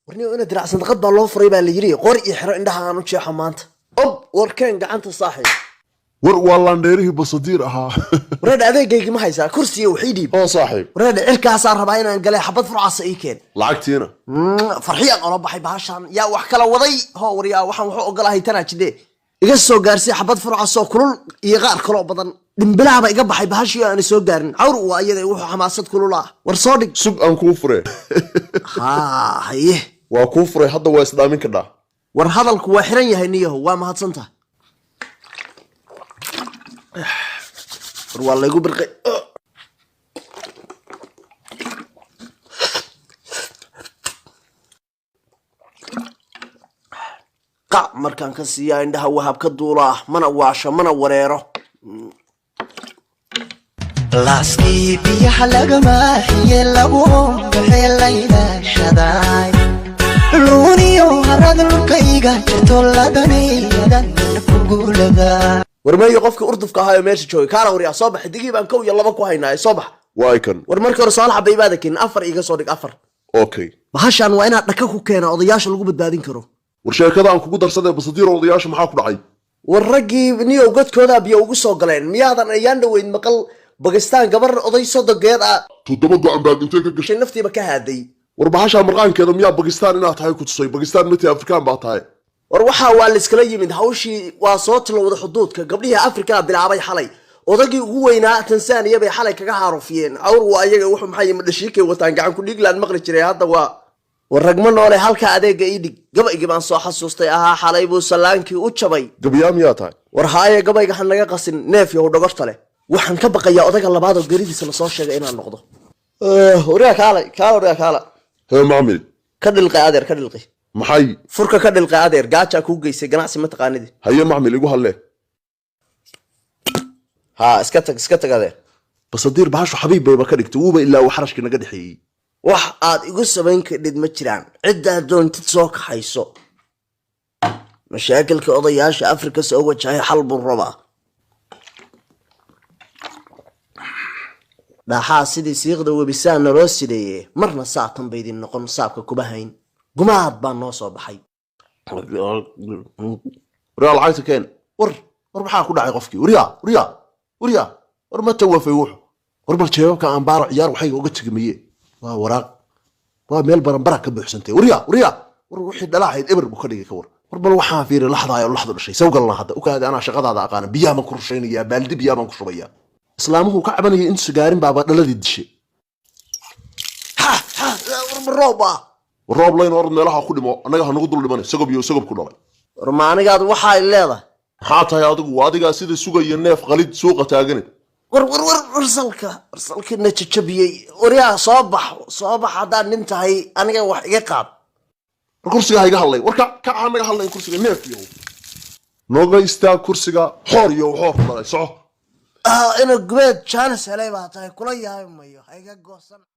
Warniyo ina dirac sandaqad baa loo furay baa la yidhi, qori iyo xero indhaha aan u jeexo maanta. Ob, warkeen gacanta, saaxiib. War waa laandheerihii Basadiir ahaa. Wareedha, adeegaygii ma haysaa? Kursiga waxii dhiib. Oo saaxiib. Wareedha, cirkaasaan rabaa inaan galay, xabad furcasa ii keen. Lacagtiina? Farxiyaan ola baxay bahashaan. Yaa wax kala waday? Hoo, waryaa, waxaan wuxuu ogolahay tanaa jidhe. Iga soo gaarsii xabad furcasoo kulul iyo qaar kaloo badan. Dhimbilaaba iga baxay bahashii aana soo gaarin. Cawr waa iyada, wuxuu xamaasad kulul ah. War soo dhig. Sug aan kuu furee. Haa, haye. Waa kuu furay hadda, waa isdhaamin kadhaa. War hadalku waa xiran yahay, niyahow, waa mahadsantaha. War waa laygu birqay. Qac markaan ka siiyaa indhaha wahab ka duulaa, mana waasho mana wareero. Laaskii biyaha lagama xiye, lagu baxee laydaashaday, luuniyo harad lukayga jirto ladaniyadan kugulada. War meeyo qofkii urdufka ahaa oo meesha joogay? Kaala waryaa, soo bax. Digii baan kow iyo laba ku haynaa, soo bax. Waa kan. War markii hore saalaxa baybaada keenin, afar iiga soo dhig, afar. Okay. Bahashaan waa inaad dhaka ku keena odayaasha lagu badbaadin karo. War sheekada aan kugu darsadee, Basadiir, odayaasha maxaa ku dhacay? War raggii niyow godkoodaa biyo ugu soo galeen. Miyaadan ayaan dhoweyn maqal Bakistaan gabar oday sodogeed ah 7 go-an baad intee ka gashay? Shay naftiiba ka haaday. War bahashaa marqaankeeda miyaa Bakistaan inaad tahay ku tusay? Bakistaan mati, Afrikaan baa tahay. War waxaa waa layskala yimid, hawshii waa soo tilowda xuduudka. Gabdhihii Afrikaa bilaabay xalay. Odagii ugu weynaa Tansaaniya bay xalay kaga haarufiyeen. Cawr waa iyaga, wuxuu maxay madhashiikay wataan, gacan ku dhiiglaan maqli jiray hadda. Waa war ragma noole. Halka adeega ii dhig. Gabaygii baan soo xasuustay ahaa xalay buu sallaankii u jabay. Gabayaa miyaa tahay? War haaye, gabayga ha naga qasin, neef yahow dhogorta leh. Waxaan ka baqayaa odaga labaad oo geeridiisa lasoo sheegay inaan noqdo. Waryaa, kaala kaala, waryaa kaala. Hee macmil. Ka dhilqi adeer, ka dhilqi. Maxay? Furka ka dhilqi adeer, gaajaa kuu geysay, ganacsi ma taqaanidi. Haye macmil, igu hadlee. Haa, iska tag, iska tag adeer. Basadiir, bahashu xabiib bayba ka dhigtay, wuuba ilaa uu xarashkii naga dhexeeyey. Wax aad igu samayn kadhid ma jiraan, ciddaad doontid soo kaxayso. Mashaakilka odayaasha Afrika soo wajahay xal buu rabaa. Dhaaxaa sidii siiqda webisaa naloo sideeye, marna saatan baydin noqon, saabka kuma hayn, gumaad baa noo soo baxay. Waryaa, lacagta keen. War war, maxaa ku dhacay qofkii? Waryaa, waryaa, waryaa, war ma tawafay wuxu? War bal jeebabka aan baaro, ciyaar waxayga uga tegmaye. Waa waraaq, waa meel baranbara ka buuxsantay. Waryaa, waryaa, war wixii dhalaahayd eber buu ka dhigay, ka war. War bal waxaan fiiri laxdaay oo laxdu dhashay sawgalna hadda ukaadi. Anaa shaqadaada aqaana, biyaha baan ku rushaynayaa, baaldi biyaha baan ku shubayaa. Islaamuhu ka cabanaya intu sigaarin baaba dhaladii dishay. Ha ha, war ma roob ah? War roob layn, orod meelaha ku dhimo, annaga ha nagu dul dhimane. Sagob iyo sagob ku dhalay. War ma anigaad waxay leedahay? Maxaa tahay adigu? Waa adigaa sida sugaya neef qalid suuqa taagane. War war war, warsalka warsalkiina jajabiyey. Waryaa, soo bax, soo bax haddaad nin tahay, aniga wax iga qaad. War kursiga ha iga hadlay. War kac kac, ha naga hadlayn kursiga, neef iyo nooga istaag kursiga, xoor iyo xoor ku dhalay, soco. Ah, ina gubeed jaanis helay baa tahay, kula yaabi mayo, ha iga goosan.